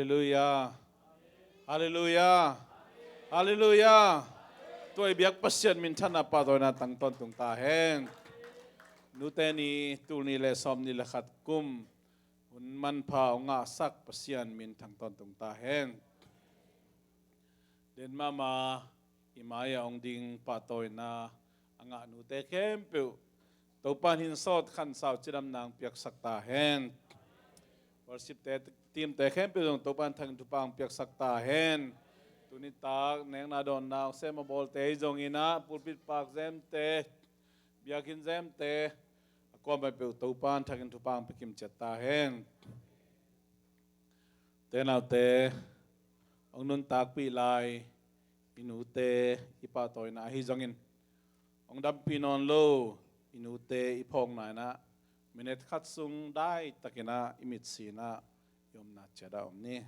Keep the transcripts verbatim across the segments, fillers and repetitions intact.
Halleluiah. Halleluiah. Halleluiah. Tua i biak Pasian minthanna pahtawina tang tawntung ta hen. Nute ni, tul ni le sawm ni le khat kum hun manpha hong ngahsak Pasian min thang tawntung ta hen. Den mahmah i mai-ah hong ding pahtawina a ngah nute khempeuh Topan hin sawt khansau cidamna hong piaksak ta hen. Worship te, team te khempeuh zong Topan thangin thupha hong piaksak ta hen. Tuni tak nekna dawnna hong sem a bawlte hi zongin ah pulpit pak zemte, biakinn zemte, a kuamah peuh Topan thangin thupha hong pia kim ciat ta hen. Te naute, hong nuntakpih lai i nute i pahtawina ahi zongin, hong dampih nawn lo i nute i phawkna in ah minute khat sung daitakin ah i mitsi in ah i omna ciat ah om ni.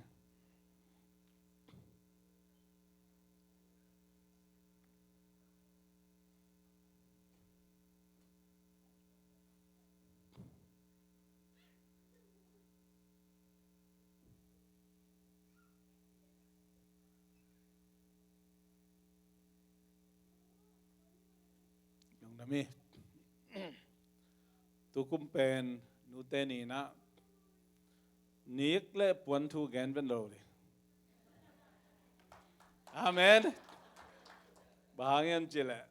Lungdam hi. Tukum pen nute ni in ah nik le puan thu gen ven lo ding. Amen. Bang hang hiam cih leh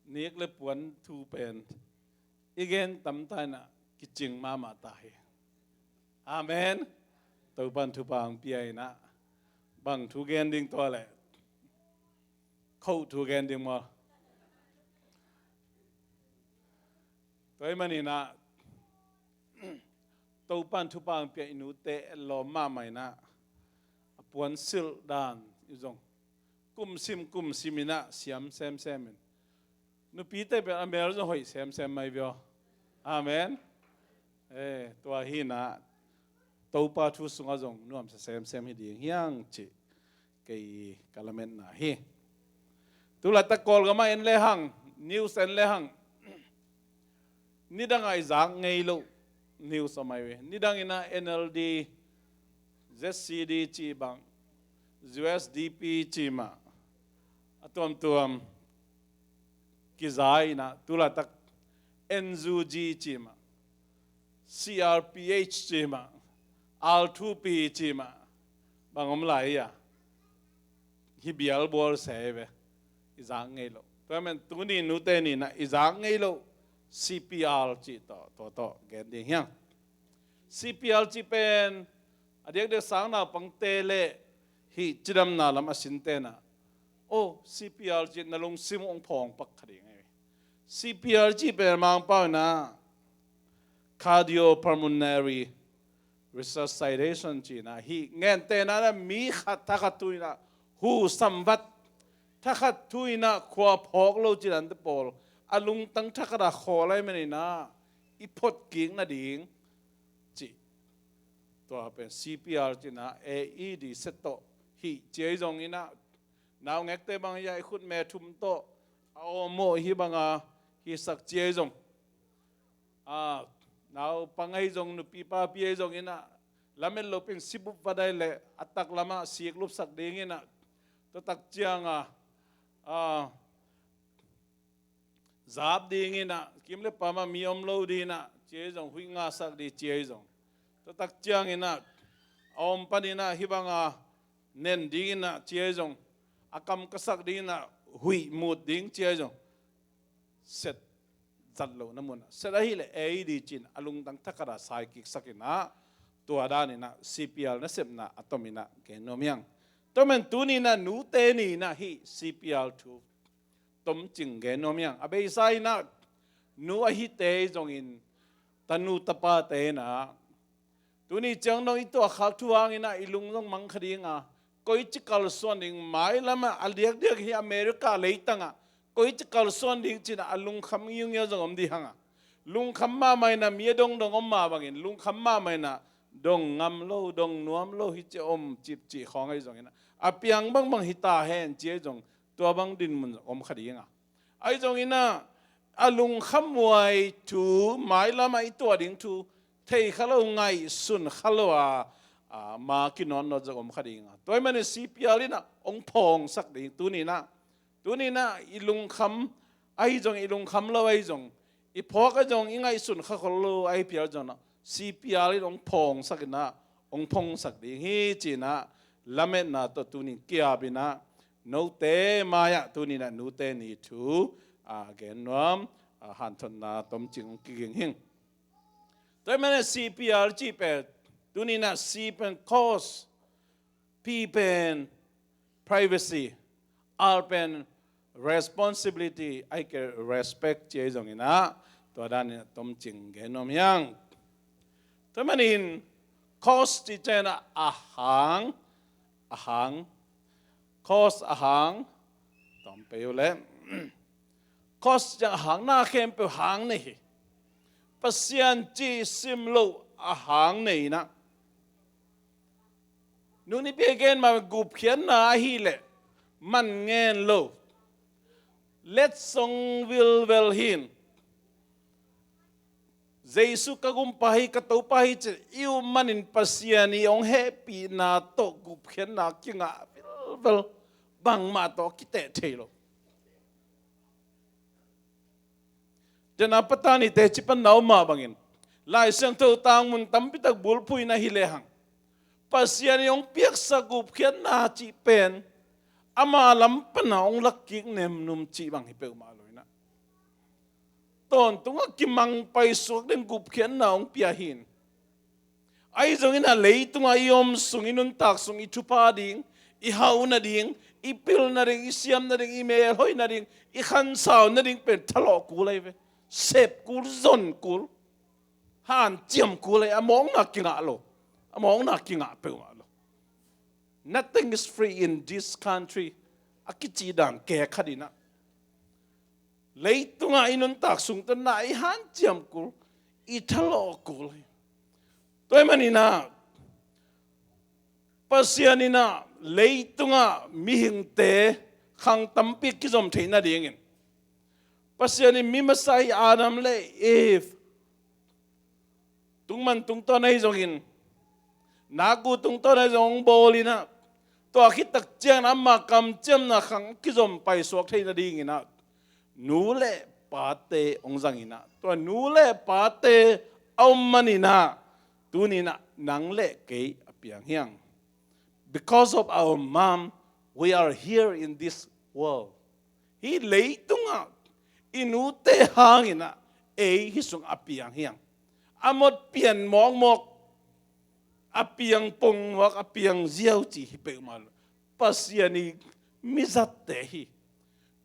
nik le puan thu pen i gen tamta in ah kicing mahmah ta hi. Amen. Topan thupha hong pia in ah bang thu gen ding tua leh, khoh thu gen ding maw? Tua ahih manin ah Topan thupha hong pia i nute etlawm mahmah in ah a puan silh dan i zong kumsim kumsim in ah siam semsem in, nupite pen a mel zong hoih semsem mai vio. Amen. Eh, tua hi in ah Topa thu sungah zong nuamsa semsem hi ding hi hang cih kei ka lametna hi. Tu laitak Kawlgam ah en le hang, news en le hang, nidang ah i zak ngei loh news om ahi ve. Nidang in ah N L D, Z C D cih bang, U S D P cih mah, a tuamtuam kiza in ah tu laitak N U G cih mah, C R P H cih mah, R two P cih mah bang om lai hi a, hi bialbual se hi ve. I zak ngei loh. Tua ahih manin tuni nute ni in ah i zak ngei loh C P R cih tawh, tawh, tawh gen ding hi hang. C P R cih pen a diakdiak sang naupangte le hih cidamna lam a sinte in ah, oh, C P R cih na lungsim uh hong phawng pak kha ding hi. C P R cih pen Mangpau in ah cardiopulmonary resuscitation cih in ah, hih gentehna in ah mi khat thakhat thu in ah hu samvat, thakhat thu in ah khua phawk lo cih dante pawl a lungtang thakhat ah khawl ahih manin ah i phot kik nading cih. Tua pen C P R cih in ah A E D set tawh hih ci ahi zongin ah, naungekte bang hi a, i khutme thum tawh a awmawh hih banga hisak ci ahi zong, a, naupang ahi zong, nupi papi ahi zongin ah, lamet lopi in sibup va dai leh a taklam ah sik lupsak dingin ah, tua tak ciang a, a, zap dingin ah, kim le pam ah mi om lo dingin ah ci ahi zong, huih ngahsak ding ci ahi zong, tua tak ciangin ah a om panin ah hih banga nen dingin ah ci ahi zong, a kam ka sak dingin ah huih mut ding ci ahi zong, set zat lohna mun ah set ahih leh A E D cih in a lungtang thakhat ah sai kiksak in ah, tua danin ah C P R nasepna a tomin ah gen nuam hi hang. Tua ahih manin tuni in ah nute ni in ah hih C P R thu tomcing gen nuam hi hang. A beisa in ah nu ahite zongin, tanu tapate in ah tuni ciang dong i tuahkhak thu hangin ah i lung zong mang kha ding a, koici kalsuan ding, mailam ah a diakdiak hi America leitang ah koici kalsuan ding ci in ah a lungkham ngiungiau zong om ding hang a, lungkham mahmah in ah mi a dongdong om mah bangin lungkham mahmah in ah dong ngam lo, dong nuam lo, hi ci om cipcih khawng ahi zongin ah, a piang bangbang hi ta hen ci ahi zong, tua bang dinmun zong om kha ding a, ahi zongin ah a lungkhamhuai thu, mailam ah i tuah ding thu thei kha lo, ngaihsun kha lo a, ah, ma kinawnnawn zong om kha ding a. Tua ahih manin C P R in ah hong phawngsak ding. Tuni in ah, tuni in ah i lungkham ahi zong, i lungkham lo ahi zong, i phawk ahi zong, i ngaihsun kha khol lo ahi phial zong ah, C P R in hong phawngsak in ah, hong phawngsak ding hi ci-in ah, lametna tawh tuni in ki-ap in ah, note mai-ah tuni in ah nute ni thu, ah, gen nuam, ah, hanthotna tomcing hong kiging hi ing. Tua ahih manin C P R cih pen, tuni in ah C pen cause, P pen privacy, R pen responsibility, ahih kei leh respect ci ahi zongin ah, tua danin ah tomcing gen nuam hi ing. Tua ahih manin cause cih ciangin ah, a hang, a hang, cause a hang, tom peuh leh, cause ciang a hang, na khempeuh hang nei hi. Pasian cih sim loh a hang nei in ah, nuni pi gen mah, gupkhiatna ahih leh man ngen lo, letsong vilvel hi in, Jesu ka Gumpa hi, ka Topa hi ci-in i up manin Pasian in hong hehpihna tawh gupkhiatna kingah vilvel, bangmah tawh kiteh thei lo. Tua ahih manin Patani teci pan na om mah bangin, Lai Siangtho tang mun tampi tak bulphuh in ah hi lehang, Pasian in hong piaksak gupkhiatna cih pen ama lam pan ah hong lakkik nemnum cih bang hi peuhmah lo in ah, tawntung ah kimang paisuak ding gupkhiatna hong pia hi in. Ahi zongin ah leitungah i om sung, i nuntak sung, i thupha ding, i hauh nading, i pil nading, i siam nading, i melhoih nading, i khansau nading pen thalawh kul ahi ve. Sep kul, zon kul, hanciam kul ahi, a mawkna kingah lo, a mawkna kingah peuhmah lo. Nothing is free in this country, a kici dan kekhat in ah, leitungah i nuntak sung tawh na i hanciam kul, i thalawh kul hi. Tua ahih manin ah, Pasian in ah leitungah mihingte khang tampi kizom theih nadingin, Pasian in mi masa hi Adam le Eve, tungman tungtawn ahi zongin, nakgu tungtawn ahi zong hong bawl in ah, tua khit tak ciangin ama kamciamna khang kizom paisuak theih nadingin ah, nu le pate hong zang in ah, tua nu le pate a om manin ah, tuni in ah nang le kei a piang hi ing. Because of our mom, we are here in this world. Hih leitungah i nute hangin ah ei hih sung a piang hi ing. A mot pian mawkmawk, a piang pongmawk, a piang ziau cih hi peuhmah lo. Pasian in mi zatte hi.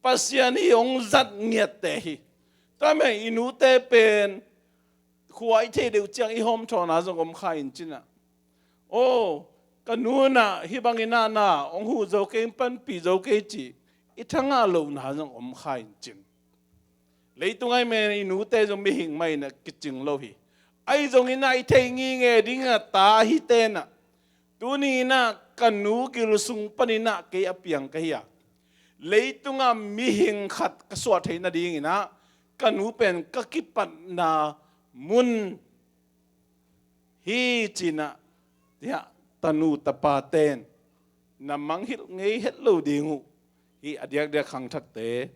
Pasian in hong zat ngiatte hi. Tua ahih manin i nute pen, khua i theih deuh ciang i hawmthawhna zong om kha in cin ah, aw, ka nu in ah hih bangin ah na hong huh zo kei, hong panpih zo kei cih i thangah lohna zong om kha in cin. Leitung ahih manin i nute zong mihing mah in ah kicing lo hi. Ahi zongin ah i theih ngitnget ding a ta ahihte in ah, tuni in ah ka nu gil sung panin ah kei a piang ka hi a, leitungah mihing khat ka suah theih nadingin ah ka nu pen ka kipatna mun hi ci-in ah, tiah tanu tapate in na mangngilh ngei het lo ding uh. Hih a diakdiak khangthakte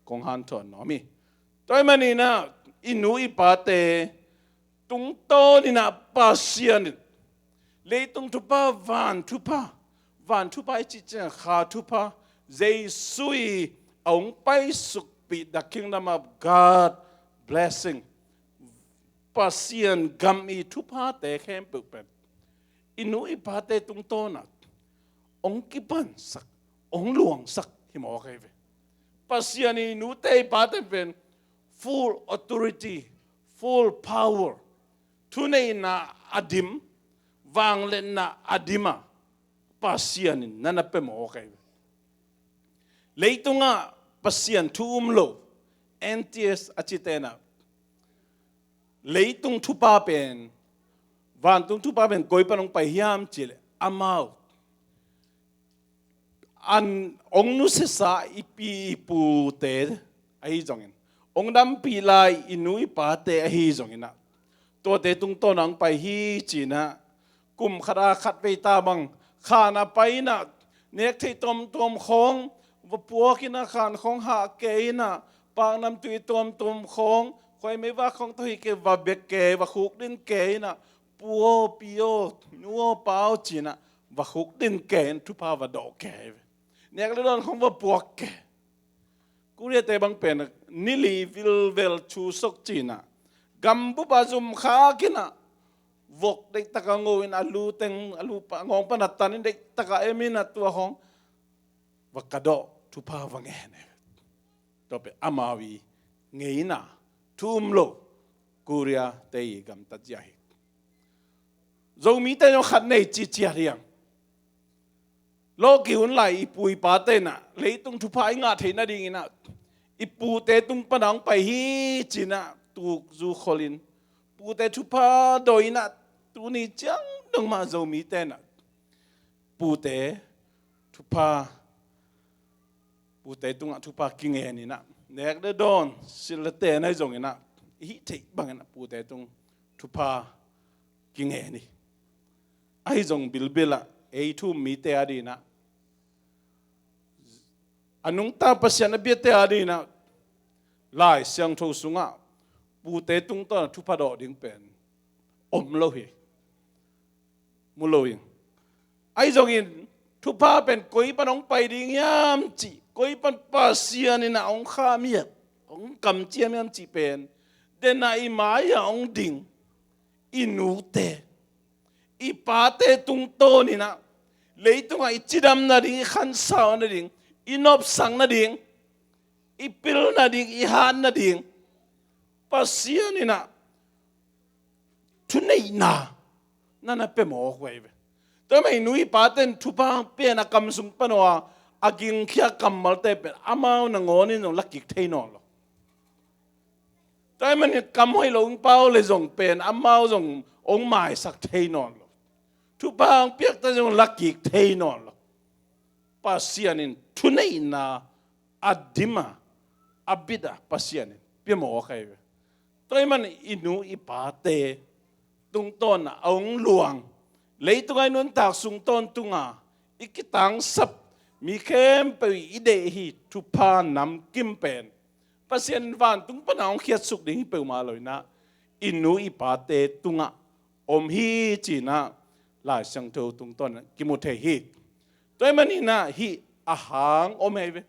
kong hanthawn nuam hi. Tua ahih manin ah i nu i pate tungtawn in ah Pasian in, leitung thupha, van thupha, van thupha i cih ciang kha thupha, Jesu in a hong paisukpih, the kingdom of God blessing, Pasian gam i thuphate khempeuh pen i nu i pate tungtawn ah hong kipansak, hong luangsak hi mawk ahi ve. Pasian in i nute i pate pen full authority, full power, thuneihna a dim, vangliatna a dim a Pasian in na na pia mawk ahi ve. Leitungah Pasian thu um lo, N T S a cihte in ah, leitung thupha pen, vantung thupha pen koi pan hong pai hiam cih leh amau an hong nusiasa i pi i pute ahi zongin, hong dampih lai i nu i pate ahi zongin ah, tuate tungtawn ah hong pai hi ci-in ah, pum khat a khat vei ta bang khan a pai in ah, nek theih tuamtuam khawng va puak in ah, khan khawng hah kei in ah, paknamtui tuamtuam khawng, khuai meivak khawng tawh hi kei, va bia kei, va khukdin kei in ah, pu aw, pi aw, nu aw, pa aw ci in ah, va khukdin kei in thupha va dawh kei ve. Nek le dawn khawng va puak kei. Korea-te bang pen ni li vilvel thu sok ci in ah, gambup ah zum khak in ah, vok deihtak a ngo in, a lu teng, a lu pa, ngawng pan a tan in, deihtak a em in ah, tua khawng va ka dawh, thupha va ngen e. Tua pen amau i ngeina, thu um lo Korea-te i gamtat zia hi. Zomite zong khat nei ci ciat hi hang. Lawhkik hun lai i pu i pate in ah leitung thupha i ngah theih nading in ah, i pute tung pan a hong pai hi ci in ah, tuk zu khol in, pute thupha dawh in ah, tuni ciang dong mah Zomite in ah pute thupha, pute tungah thupha kingen in ah, nek le dawn, silh le ten ahi zong in ah, i hih theih bang in ah pute tung thupha kingen hi. Ahi zong bilbil ah, ei thu um mite a ding in ah, a nungta Pasian a biate a ding in ah, Lai Siangtho sungah pute tungtawn ah thupha dawh ding pen om lo hi. Mu lo in. Ahi zongin thupha pen koi pan hong pai ding hiam cih, koi pan Pasian in ah hong kham hiam, hong kamciam hiam cih pen, den ah i mai-ah hong ding i nute, i pate tungtawn in ah, leitungah i cidam nading, i khansau nading, i nopsak nading, i pil nading, i hat nading, Pasian in ah thuneihna na na pia mawk uh ahi ve. Tua mah i nu i pate in thupha pia in a kam sung pan aw a, a gingkhia kammalte pen amau nangawn in zong lakik thei nawn lo. Tua ahih manin kam hoih lo hong pau le zong pen amau zong hong maisak thei nawn lo. Thupha hong piakte zong lakik thei nawn lo. Pasian in thuneihna a dim a, a bit a Pasian in pia mawk ahi ve. Tua ahih manin i nu i pate tungtawn ah a hong luang, leitung a i nuntak sung tawntung a i kitangsap, mi khempeuh i deih hi thupha namkim pen Pasian in vantung pan a hong khiatsuk ding hi peuhmah lo in ah, i nu i pate tungah om hi ci in ah Lai Siangtho tungtawn ah kimu thei hi. Tua ahih manin ah hih a hang om hi ve.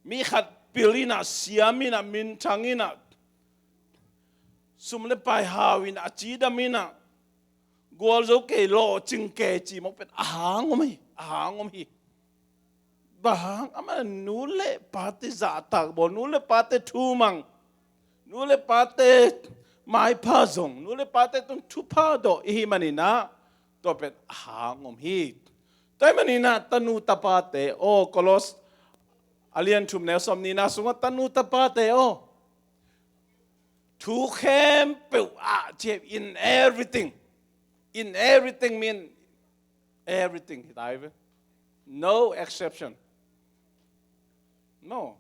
Mi khat pil in ah, siam in ah, minthang in ah, sum le pai hau in ah, a cidam in ah, gualzo kei, lawhcing kei cih mawk pen a hang om hi, a hang om hi. Bang hang? Amah nu le pate zahtak bawl, nu le pate thu mang, nu le pate maipha zong, nu le pate tung thupha dawh i hih manin ah, tua pen a hang om hi. Tua ahih manin ah tanu tapate aw, Kolos a lian thum neu sawm nihna sungah tanu tapate aw, thu khempeuh ah, ci, in everything, in everything mean everything hi ta hi ve. No exception. No.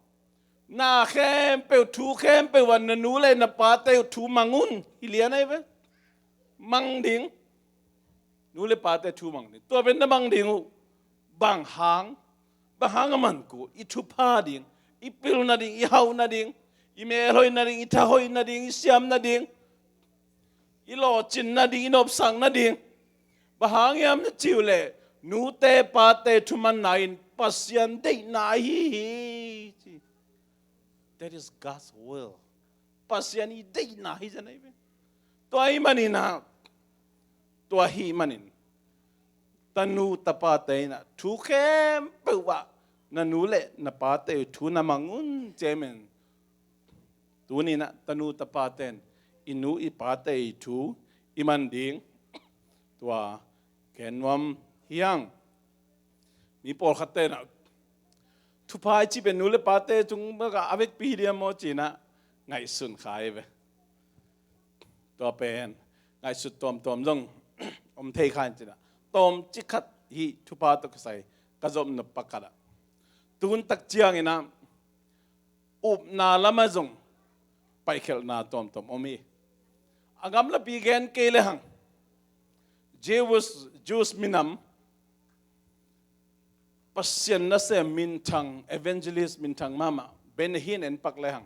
Na khempeuh, thu khempeuh ah na nu le na pate uh thu mang un, hi lian ahi ve. Mang ding. Nu le pate thu mang ding. Tua pen na mang ding uh. Bang hang? Bang hang a man kul? I thupha ding, i pil nading, i hauh nading, i melhoih nading, i thahoih nading, i siam nading, i lawhcin nading, i nopsak nading. Bang hang hiam na cih uh leh, nute pate thumanna in Pasian deihna ahi hi, ci. That is God's will. Pasian i deihna hi zen ahi ve. Tua ahih manin ah, tua ahih manin tanu tapate in ah thu khempeuh ah na nu le na pate uh thu na mang un, ci ahih manin tuni in ah tanu tapate in i nu i pate i thu i man ding, tua gen nuam hi hang. Mi pawlkhatte in ah thupha i cih pen nu le pate tung bek ah a vekpi hi diam maw ci in ah ngaihsun kha hi ve. Tua pen ngaihsut tuamtuam zong om thei kha in ci in ah, tawmcik khat hih thupha tawh kisai ka zopna pakhat ah, tun tak ciangin ah upna lamah zong paikhelhna tuamtuam om hi. A gamlapi gen kei le hang, Jews, Jews minam, Pasian nasem minthang, evangelist minthang mahmah, Benny Hinn en pak lehang,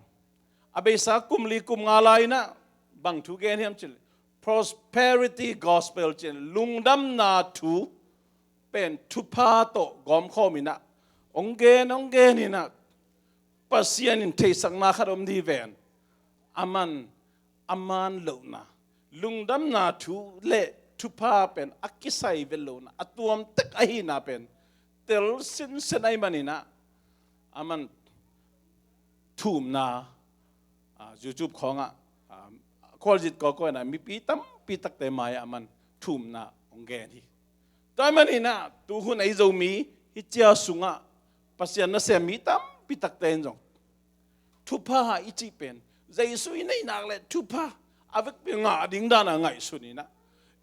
a beisa kum li kum nga lai-inah bang thu gen hiam cih leh, prosperity gospel cih, lungdamna thu pen thupha tawh gawmkhawm inah hong gen, hong gen inah, Pasian in theihsakna khat om dih ven. Aman a man lohna, lungdamna thu le thupha pen a kisai vet lohna, a tuam tek ahihna pen tel sinsen ahih maninah, aman thumna, ah, YouTube khawngah, ah, khualzin kawikawi inah mipi tampi takte mai-ah aman thumna hong gen hi. Tua ahih maninah tuhun ei Zomi hih cia sungah Pasian nasem mi tampi takte in zong thupha i cih pen, Jesu i neihnak le thupha a vekpi ngah ding dana ngaihsun inah,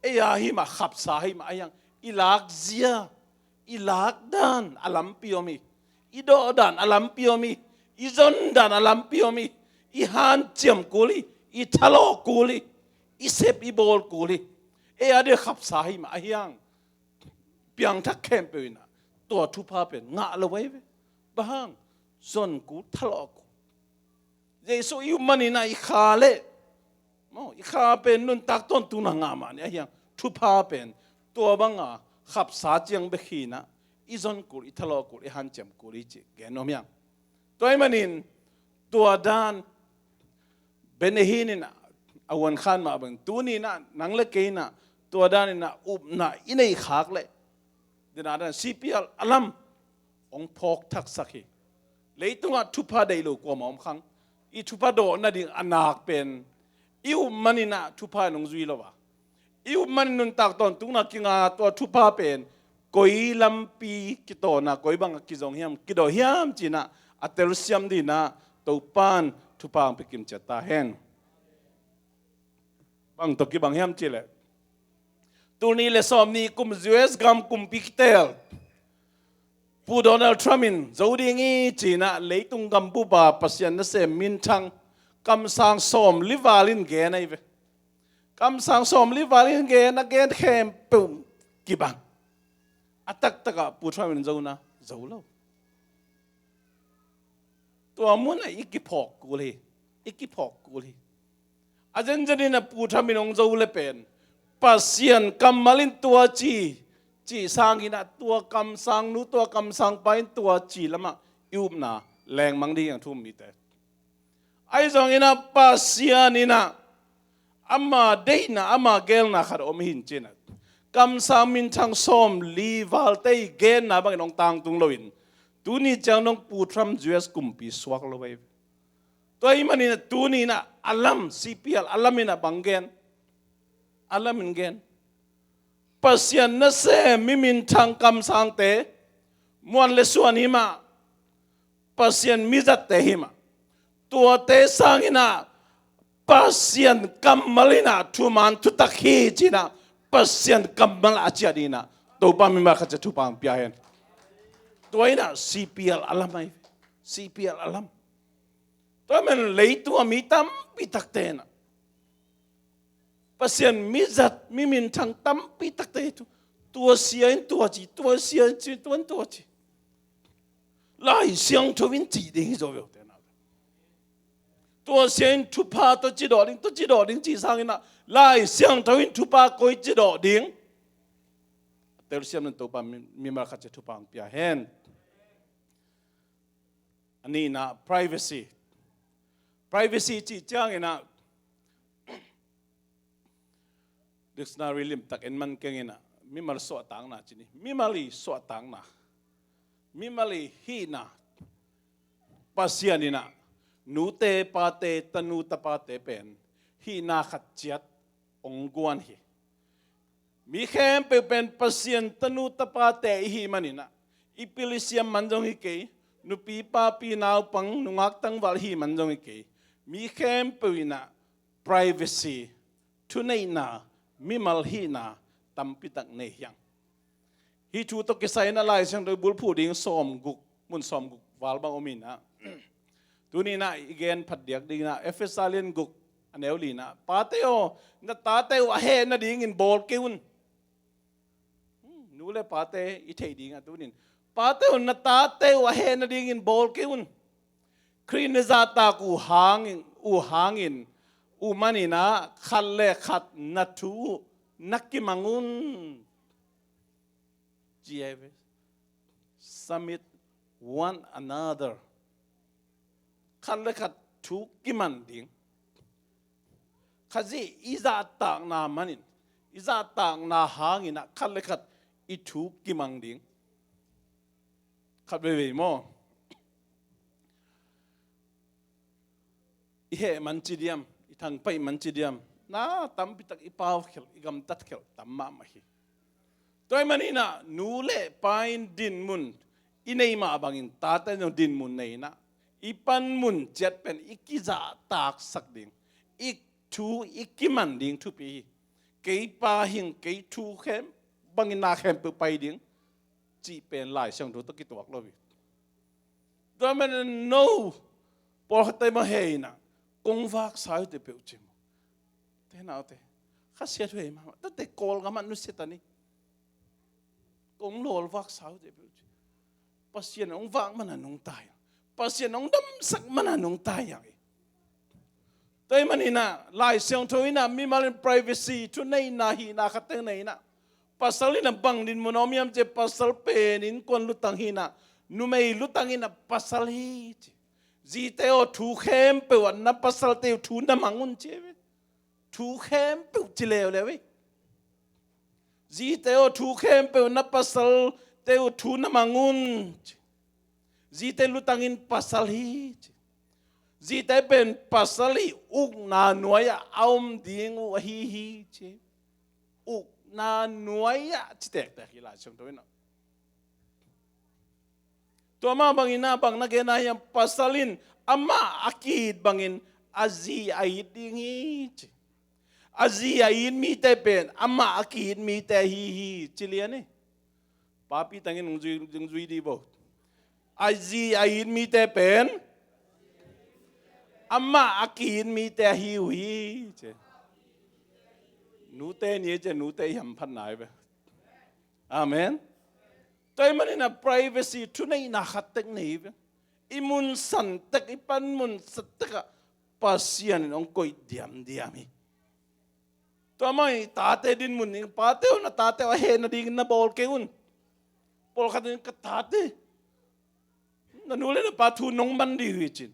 ei-a himah khapsa himah ahiang, i lakzia, i lakdan a lampi om hi, i dawhdan a lampi om hi, i zondan a lampi om hi, i hanciam kul hi, i thalawh kul hi, i sep i bawl kul hi. Ei-a dih khapsa himah ahiang, piangthak khempeuh inah tua thupha pen ngah lo ahi ve. Bang hang? Zon kul, thalawh kul. Jesu i up maninah i kha le, maw, i kha pen nuntak tawntungna ngah mah ni ahiang, thupha pen tua banga khapsa ciang bek hi inah, i zon kul, i thalawh kul, i hanciam kul hi cih gen nuam hiang. Tua ahih manin tua dan Benny Hinn inah a huankhan mah bang, tuni inah nang le kei inah tua dan inah upna i neih khak leh, dena dan C P R a lam hong phawk thaksak hi. Leitungah thupha deih lo kuamah om khang. I thupha dawh nading a nak pen i up maninah thupha in hong zui lo a, i up manin nuntak tawntungna kinga tua thupha pen koi lampi kitawna, koi bangah kizong hiam, kidawh hiam ci-inah a telsiam dinah Topan thupha hong pia kim ciat ta hen. Bang tawh kibang hiam cih leh, tul nih le sawmnih kum U S gam kumpi kiteel Pu Donald Trump in zo ding hi ci-inah leitung gambup-a Pasian nasem minthang kamsang sawmli val in gen ahi ve. Kamsang sawmli val in gen, a gen khempeuh kibang. A taktakah Pu Trump in zo na, zo lo. Tua munah i kiphawk kul hi, i kiphawk kul hi. A zenzen inah Pu Trump in hong zo le pen Pasian kammal in tua ci, cih sanginah tua kamsang nu, tua kamsang pa in tua ci lamah i upna lengmang ding hi hang, thu-um mite. Ahi zongin ah Pasian in ah ama deihna, ama geelna khat om hi in ci-in ah, kamsang minthang sawmli valte i genna bangin hong tangtung loin, tuni ciang dong Pu Trump U S kumpi suak lo hi. Tua ahih manin ah tuni in ah a lam, C P L a lam in ah bang gen? A lam in gen, Pasian nasem mi minthang kamsangte, muan le suan hi mah, Pasian mizatte hi mah, tuate sangin ah Pasian kammal in ah thuman thutak hi ci-in ah, Pasian kammal a ciah dingin ah Topa mimal khat ciat thupha hong pia hen. Tua in ah C P L a lam ahi, C P L a lam. Tua man leitung a mi tampi takte in ah Pasian mizat, mi minthang tampi takte tu, tua sia in tua ci, tua sia in ci, tua in tua ci. Lai Siangtho in ci ding hi zaw ve te na. Tua sia in thupha tua ci dawh ding, tua ci dawh ding ci sangin ah, Lai Siangtho in thupha koi ci dawh ding? Telsiam nan Topa mi, mimal khat ciat thupha hong pia hen. A nihna, privacy. Privacy cih ciangin ah, dictionary limtak en man keng in ah, mimal suahtakna ci ni. Mimal i suahtakna, mimal i hihna, Pasian in ah nute pate, tanu tapate pen hihna khat ciat hong guan hi. Mi khempeuh pen Pasian tanu tapate i hih manin ah, i pil i siam man zong hi kei, nupi papi naupang nungak tangval i hih man zong hi kei, mi khempeuh in ah privacy, thuneihna, mimal hihna tampi tak nei hi hang. Hih thu tawh kisai in ah Lai Siangtho bulphuh ding sawmguk, mun sawmguk val bang om in ah, tuni in ah i gen phat diak dingin ah Efesa lian guk, a neu li in ah, pate aw, na tate uh a heh nadingin bawl kei un. Nu le pate i theih ding a tunin, pate un na tate uh a heh nadingin bawl kei un. Khrih na zahtak uh hangin, uh hangin, uh manin ah khat le khat na thu uh na kimang un. Ci hi ve. Submit one another. Khat le khat thu kiman ding. Khazih i zahtakna manin, i zahtakna hangin ah khat le khat i thu kimang ding. Khat veivei maw? I heh man ci diam, i thangpaih man ci diam, na tampitak i pau khelh, i gamtat khelh tam mahmah hi. Tua ahih manin ah nu le pa in dinmun i neih mah bangin tate zong dinmun nei in ah, i panmun ciat pen i kizahtaksak ding, i thu i kiman ding thupi hi. Kei pa hing, kei thu khem bangin na khempeuh pai ding cih pen Lai Siangtho tawh kituak lo hi. Tua manin no, pawlkhatte mah heh in ah, kong vaksa uh teh peuh ci maw? Te naute, khasiat uh hei mahmah, tate Kawlgam ah nusia ta ni. Kong lawl vaksa uh teh peuh ci. Pasian hong vak mana nungta hi. Pasian hong damsak mana nungta hi. Tua ahih manin ah Lai Siangtho in ah mimal in privacy thuneihna hihna khat teng nei in ah, pasal in ah bang dinmun a om hiam cih leh pasal pen innkuan lutang hi in ah, numei lutang in ah pasal hi ci. Zite aw, thu khempeuh ah na pasalte uh thu na mang un ci hi ve. Thu khempeuh ci leuleu hi. Zite aw, thu khempeuh na pasalte uh thu na mang un ci. Zite lutang in pasal hi ci. Zite pen pasal i ukna nuai-ah a om ding uh ahi hi ci. Ukna nuai-ah ci tektek hi Lai Siangtho in ah. Tua mah bangin ah bang na gen a hiam, pasal in amah a ki-it bangin a zi a it ding hi ci. A zi a it mite pen amah a ki-it mite ahi hi ci lian hi. Papi tangin hong zui, hong zui di bo. A zi a it mite pen amah a ki-it mite ahi uh hi ci. Nute ni ci, nute i hamphatna hi ve. Amen. Tua ahih manin ah privacy thuneihna khat tek nei hi ve. I mun san tek, i panmun san tek ah Pasian in hong koih diamdiam hi. Tua mah i tate dinmun ding, pate uh na tate uh a heh nadingin na bawl kei un. Pawlkhat in ka tate, na nu le na pa thu nong man ding uh hi cin,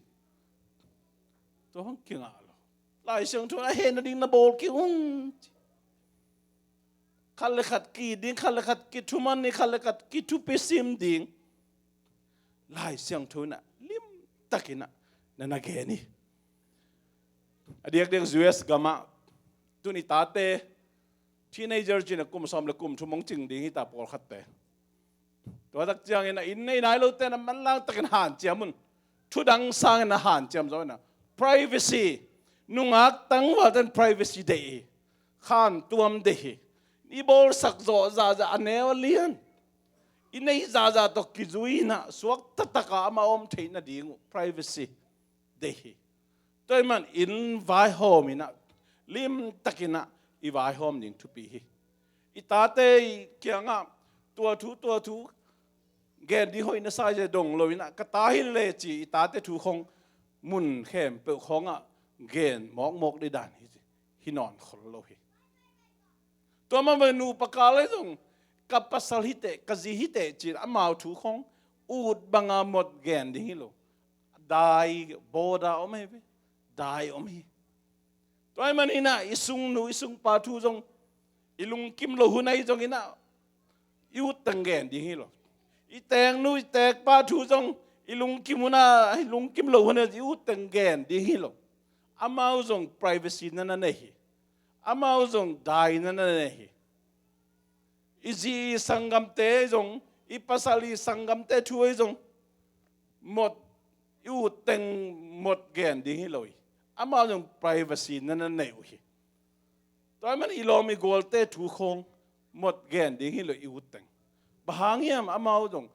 tua hong kingah lo. Lai Siangtho in a heh nading na bawl kei un. Khat le khat ki-it ding, khat le khat kithuman ding, khat le khat kithupisim ding Lai Siangtho in ah limtakin ah na na gen hi. A diakdiak U S gamah tuni tate teenager cin ah kum sawm le kum thum hong cing ding hi ta pawlkhatte. Tua tak ciangin a inn nei nai lote na manlang takin hanciam un. Thudang sangin a hanciam zo in a, privacy. Nungak tangvalten privacy deih hi. Khantuam deih hi. I bawlsak zawh zahzah a neu a lian. I neih zahzah tawh kizui in a, suakta taka amah om theih nading uh privacy deih hi. Tua ahih man in vaihawm in a, limtakin a i vaihawm ding thupi hi. I tate i kiangah tua thu, tua thu gen ding hoih na sa hi ci dong lo in a, ka ta hi le ci i tate thu khong mun khempeuh khongah gen mawkmawk ding dan hi, hi nawn khol lo hi. Tua mah bangin nupa kal ahi zong, ka pasal hi teh, ka zi hi teh ci-in amau thu khong ut banga mot gen ding hi lo. Dai, border om hi ve. Dai om hi. Tua ahih man in a, i sungnu, i sungpa thu zong, i lungkim loh hun ahi zongin a, i ut teng gen ding hi lo. I teeknu, i teekpa thu zong, i lungkim hun a, i lungkim loh hun a, i ut teng gen ding hi lo. Amau zong privacy na na nei hi. Amau zong dai na na nei hi. I zi i sanggamte zong, i pasal i sanggamte thu ahi zong, mot, i ut teng mot gen ding hi lo hi. Amau zong privacy na na nei uh hi. Tua ahih man i lawm i gualte thu khong mot gen ding hi lo i ut teng. Bang hang hiam, amau zong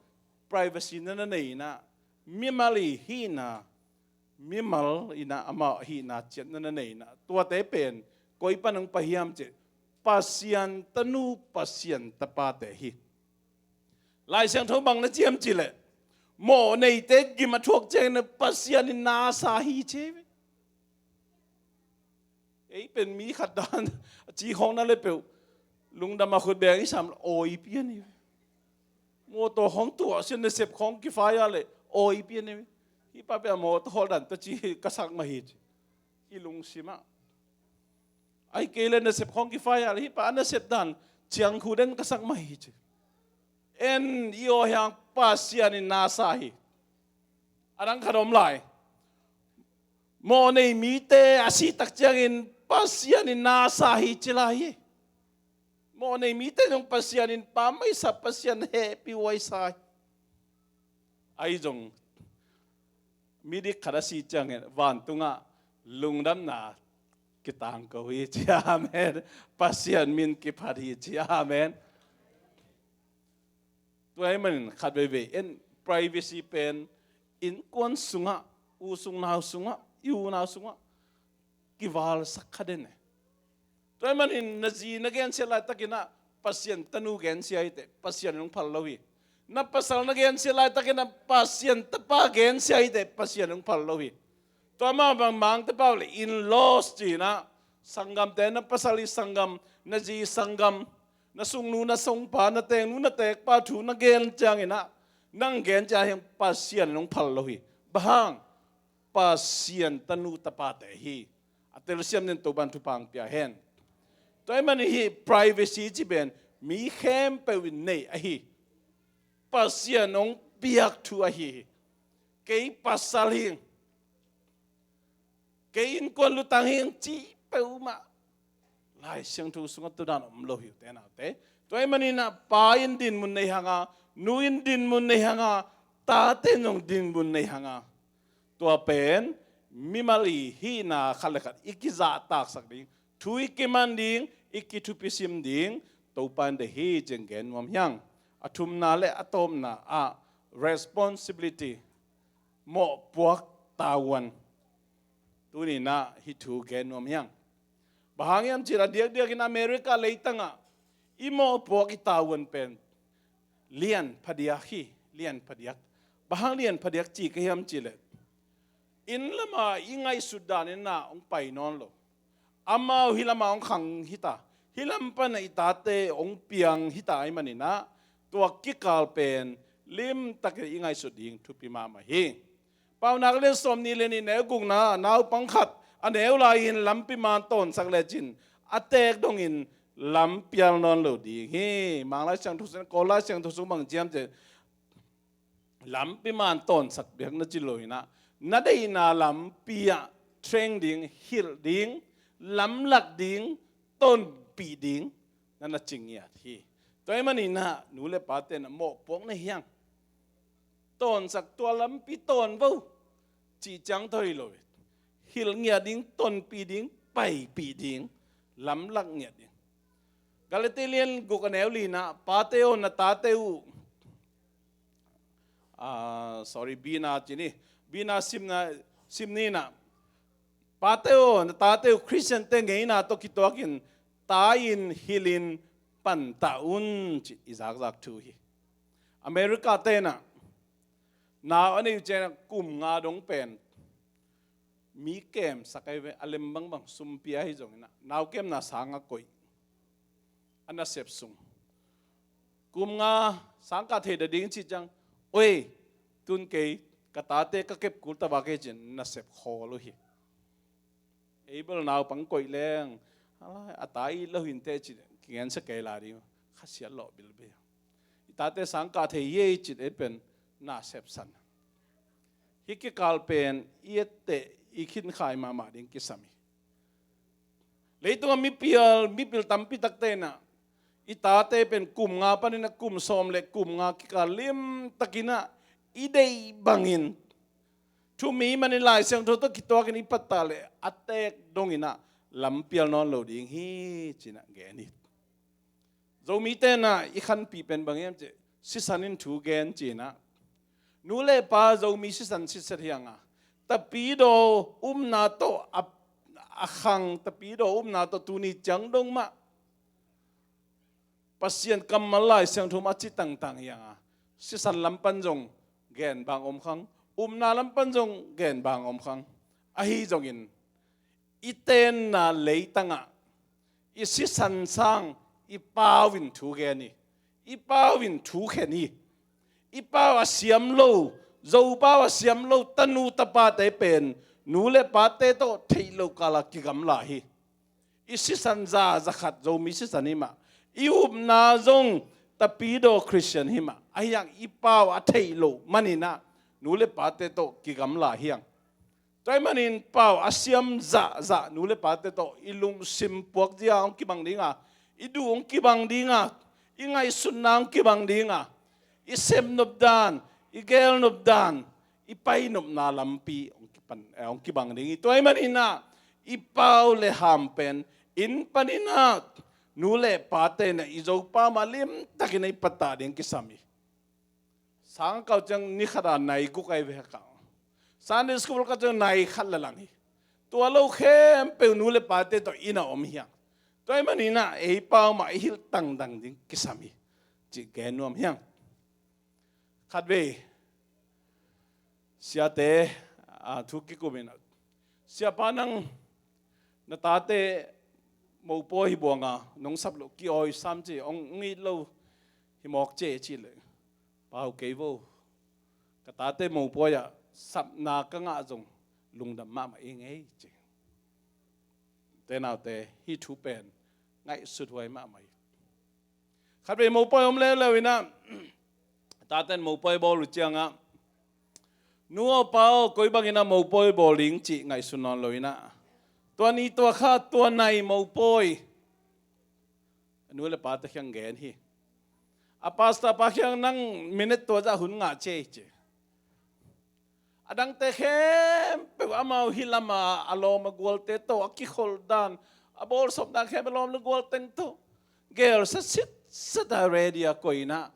privacy na na nei in a, mimal i hihna, mimal in a amau hihna ciat na na nei in a, tuate pen koi pan hong pai hiam cih leh, Pasian tanu, Pasian tapate hi. Lai Siangtho bang na ciam ci leh, mawh neite gim a thuak ciangin Pasian in na sa hi ci hi ve. Ei pen mi khat dan a ci khawng na le peuh, lungdam a khut beng i sam awi pian hi ve. Mawtaw khawng tuah sia, nasep khawng kifai a le awi pian hi ve. Hih pa pen a mawtaw hawl dan ta ci ka sak mah hi ci. I lungsim ah. Ai kei le nasep khawng kifai a le hih pa a nasep dan ciang khu den ka sak mah hi ci. En i aw hiang Pasian in na sa hi. A dang khat om lai. Mawh nei mite a sih tak ciangin Pasian in na sa hi ci lai hi. Mawh nei mite zong Pasian in pammaih sa, Pasian hehpih huai sa hi. Ahi zong midik khat a sih ciangin vantungah lungdamna kitangko hi ci, amen. Pasian min kiphat hi ci, amen. Tua ahih manin khat veivei en, privacy pen innkuan sungah, u sung nau sungah, i unau sungah kivalsak kha den e. Tua ahih manin na zi na gensia laitakin ah Pasian tanu gensia hi teh Pasian in hong phal lo hi. Na pasal na gensia laitakin ah Pasian tapa gensia hi teh Pasian in hong phal lo hi. Tua mah bang mangte pau le in-laws ci-in ah, sanggamte, na pasal i sanggam, na zi sanggam, na sungnu na sungpa, na teeknu na teekpa thu na gen ciangin ah, nang gen ciang hi, Pasian in hong phal lo hi. Bang hang? Pasian tanu tapate hi. A telsiam den, Topa'n thupha hong pia hen. Tua ahih manin hih privacy ci pen mi khempeuh in nei ahi. Pasian hong piak thu ahi hi. Kei pasal hi, kei innkuan lutang hi cih peuhmah Lai Siangtho sungah tua dan om lo hi, ute naute. Tua ahih manin ah pa in dinmun nei hang a, nu in dinmun nei hang a, tate in zong dinmun nei hang a, tua pen mimal i hihna khat le khat i kizahtaksak ding, thu i kiman ding, i kithupisim ding Topa in deih hi ci-in gen nuam hi hang. A thumna le a tawpna ah responsibility, mawhpuak tavuan. Tuni-in ah hih thu gen nuam hi hang. Bang hang hiam cih leh a diakdiakin America leitangah i mawhpuak i tavuan pen lian phadiak hi, lian phadiak. Bang hang lian phadiak ci ka hiam cih leh, inn lamah i ngaihsut danin ah hong pai nawn lo. Amau hih lamah hong khang hi ta, hih lam panah i tate hong piang hi ta ahih manin ah, tua kikal pen limtakin i ngaihsut ding thupi mahmah hi. Paunak lian sawmnih le nih, neu gukna, naupang khat a neu lai-in lampi man tawnsak lecin a teek dongin lam pial nawn lo ding hi. Mang Lai Siangtho sung, Kawl Lai Siangtho sung bang ciam cih leh, lampi man tawnsak bek na ci lo-in ah, na deihna lampi ah treng ding, hilh ding, lamlak ding, tonpih ding na na ci ngiat hi. Tua ahih manin ah nu le pate in ah mawhpuak na hi hang. Tawnsak, tua lampi tawn vo cih ciang tawh hi lo hi. Hilh ngiat ding, tonpih ding, paipih ding, lamlak ngiat ding. Galati lian guk a neu lina, pate aw, na tate uh, ah, sorry, bina ci ni, bina simna, sim ni na. Pate aw, na tate uh Khristiante ngeina tawh kituakin tai-in hilhin pantah un ci i zakzak thu hi. America te na, nau a neih uh ciangin kum nga dong pen mi kemsak ahi ve, a lem bangbang sum pia hi zongin ah, nau kemna sang a koih, a nasep sung. Kum nga sang kah thei ding cih ciang, oi, tun kei ka tate ka kep kul ta vak hi ci-in nasep khawl uh hi. Ei bel naupang koih leng, a lai, a ta it lo hi inteh ci-in kigensia kei lai ding, khasiat lawh bilbel. I tate sang kah thei hi ei ci-in ei pen nasep san. Hih kikal pen i etteh i khinkhai mahmah ding kisam hi. Leitungah mipial, mipil tampi takte na, i tate pen kum nga panin a kum sawm le kum nga kikal limtakin ah i deih bangin, thu mi manin Lai Siangtho tawh kituakin i pattah leh a teek dongin ah lam pial nawn lo ding hi ci-in ah gen hi. Zomite na i khanpih pen bang hiam cih leh, sisan in thu gen ci-in ah. Nu le pa Zomi sisan sitset hi hang a, tapidaw upna tawh a, a khang, tapidaw upna tawh tuni ciang dong mah Pasian kammal Lai Siangtho mah a ci tangtang hi hang a, Sisan lam pan zong gen bang om khang, upna lam pan zong gen bang om khang. Ahi zongin i tenna leitangah i sisan sang i pau in thu gen hi. I pau in thu khen hi. I pau a siam lo, Zopau a siam lo tanu tapate pen nu le pate tawh theih lo kala kigamla hi. I sisan za, za khat Zomi sisan hi mah. I upna zong Tapidaw Christian hi mah. Ahi hang i pau a theih lo maninah nu le pate tawh kigamla hi hang. Tua ahih manin pau a siam zahzah nu le pate tawh i lungsim puakzia hong kibang dinga, i duh hong kibang dinga, i ngaihsutna hong kibang dinga, i sepnop dan, i gelnop dan, i painopna lampi hong kipan, eh, hong kibang ding hi. Tua ahih maninah i pau le ham pen inn paninah nu le pate na i Zopau mah limtakin a i pattah ding kisam hi. Sang kau ciang ni khat a nai guk ai ve ka. Sunday school kau ciang nai khat la lang hi. Tua lo khempeuh nu le pate tawh inn a om hiang. Tua ahih maninah ei pau mah i hilh tangtang ding kisam hi. Cih gen nuam hiang. Khatvei siate, a, thu kikum in, "Siapa, nang na tate mopawi hi buanga nong sap loh ki-awi sam ci, hong it lo hi mawk ci," ci leh, "Pau, kei vo, ka tate mopawi ah sapna ka ngah zong lungdam mahmah ing ei," ci. Te naute, hih thu pen ngaihsut huai mahmah hi. Khatvei mopawi om leuleu inah, taten mopawi bawl uh ciangah, "Nu aw, pa aw, koi bangin a mopawi bawl ding," cih ngaihsun nawn lo inah, tua ni tua kha tua nai mopawi a nu le pate kiang gen hi. A pastor pa kiang, "Nang minute tua zah hun ngah ci ei," ci. A dangte khempeuh amau hih lamah a lawm a gualte tawh a kikholh dan, a bawlsawm dan khempeuh a lawm le gual teng tawh gelsat sitsat a ready a koih inah,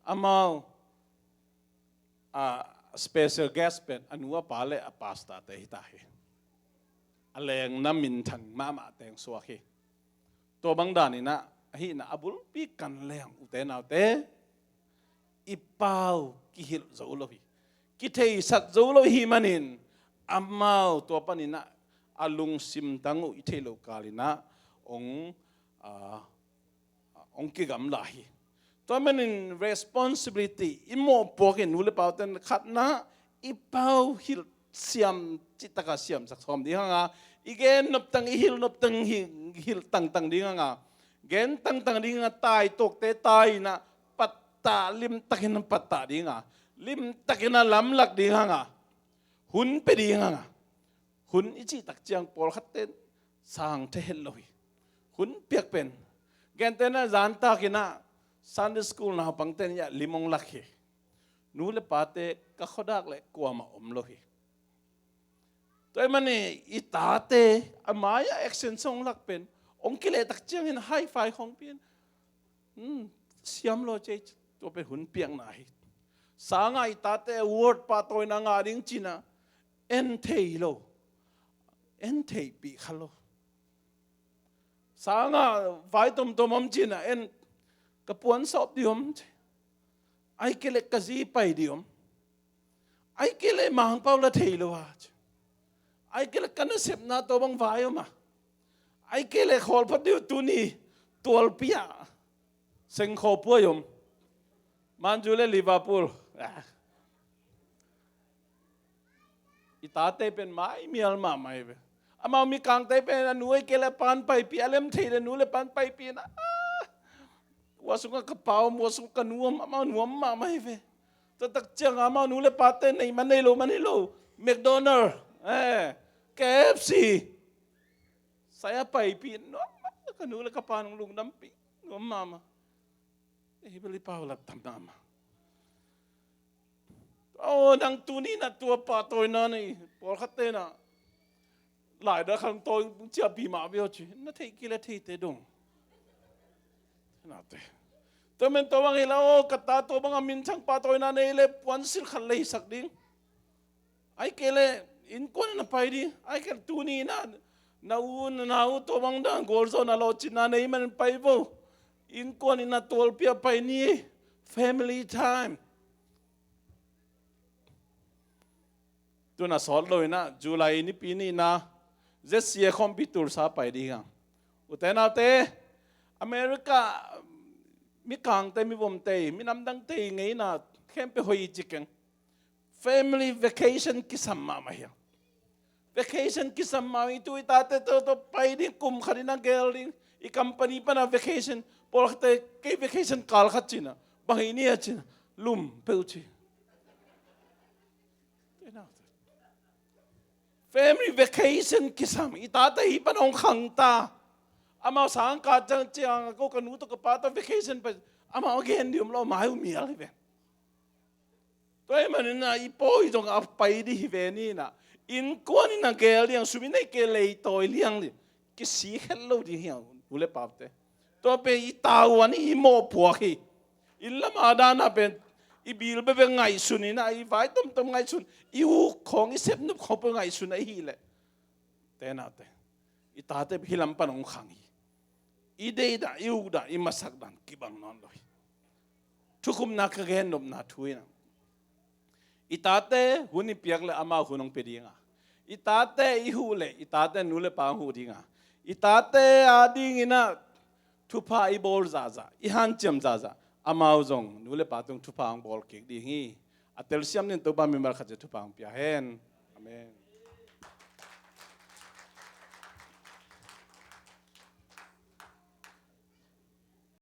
amau a special guest pen a nu a pa le a pastorte hi ta hi. A lengna minthang mahmah teng suak hi. Tua bang daninah ahihna a bulpi kan leng, ute naute, i pau kihilh zo lo hi. Kitheisak zo lo hi manin amau tua paninah a lungsim tang uh i theih loh kalinah hong, a, hong kigamla hi. Tua manin responsibility i mawhpuak in nu le pauten khatna i pau hilh siam, cihtaka siamsak sawm ding hanga, i gen noptang, i hilh noptang hi, hilh tangtang ding hanga, gen tangtang ding hanga, taituakte tai inah pattah, limtakin pattah ding hanga, limtakin a lamlak ding hanga, hun pia ding hanga. Hun i cihtak ciang pawlkhatte sang thei het lo hi. Hun piak pen, gentehna zantakinah Sunday school naupangte ni-ah lim hong lak hi. Nu le pate ka khuadak le kuamah om lo hi. Tua ahih manin i tate a mai-ah action song lak pen hong kilehtak ciangin high five hong pian. Hmm, siam lo cei, tua pen hun piakna hi. Sangah i tate award pahtawina ngah ding cinah en thei lo, en theihpih kha lo. Sangah vai tomtom om cinah en, ka puan sawp dih om, ai kei leh ka zi pai dih om. Ai kei leh Mangpau la thei lo a, ai kei leh ka nasepna tawh bang vai om a, ai kei leh khawlphat dih uh tuni tualpi ah sengkhaw puai om. Man U le Liverpool. Ah. I tate pen maimial mahmah hi ve. Amau mikangte pen a nu ai kei leh a pan paipih, a lem thei leh nu le pan paipih na. Ah. Ua sungah ka pa om, ua sungah ka nu om, amau nuam mahmah hi ve. Tua tak ciangah amau nu le pate nei man nei lo, man nei lo. McDonald, eh, K F C. Sai a paipih nuam mahmah, ka nu le ka pa nong lungdampih nuam mahmah. Ei bel i pau lak tam mahmah. Aw, nang tuni na tua pahtawina nei, pawlkhatte na laidal khang tawi ciahpih mah ve aw ci. Na theih kei leh theite dong. Nate. Tua men tua bang hi la aw, ka ta tua banga minthang pahtawina nei leh puansilh khat leisak ding. Ai kei leh innkuan in a pai ding. Ai kei leh tuni na, na u, na nau tua bang dan gualzawhna lawhcinna nei man in pai vo. Innkuan in a tualpi ah pai ni. Family time. Tuna sawt lo inah July nipi nihna Z C A khawmpi Tulsa pai ding a. Ute naute, America mikangte, mivomte, minamdangte ngeina khempeuh hoih i ci keng. Family vacation kisam mahmah hi a. Vacation kisam mahmah i tu i tate tawh pai ding, kum khat in a gel ding. I company pana vacation, pawlkhatte kei vacation kal khat cina. Bang hi ni a cina. Lum peuh ci. Family vacation kisam, i tate hi pan hong khang ta. Amau sangkah ciang ciang ko ka nu tawh ka pa tawh vacation pai. Amau a gen ding om lo, mai uh mial hi ve. Tua ahih manin ah i pawi zong a pai ding hi ve ni inah. Innkuan in a gel liang, sum i neih kei lei tawi liang ding. Kisi khet lo ding hi a, u le pate. Tua pen i tavuan i mawhpuak hi. Inn lam a dan a pen i bil bekbek ngaihsun inah, i vai tomtom ngaihsun, i uk khawng, i sepnop khawng peuh ngaihsun ahih leh, tenate, i tate hih lam pan hong khang hi. I deih dan, i uk dan, i masak dan kibang nawn lo hi. Thukhupna ka gennopna thu inah, i tate hun i piak leh amau hun hong pia ding a, i tate i huh leh i tate nu le pa hong huh ding a, i tate a ding inah thupha i bawl zahzah, i hanciam zahzah, amau zong nu le pa tung thupha hong bawl kik ding hi. A telsiam ding Topa mimal khat ciat thupha hong pia hen. Amen.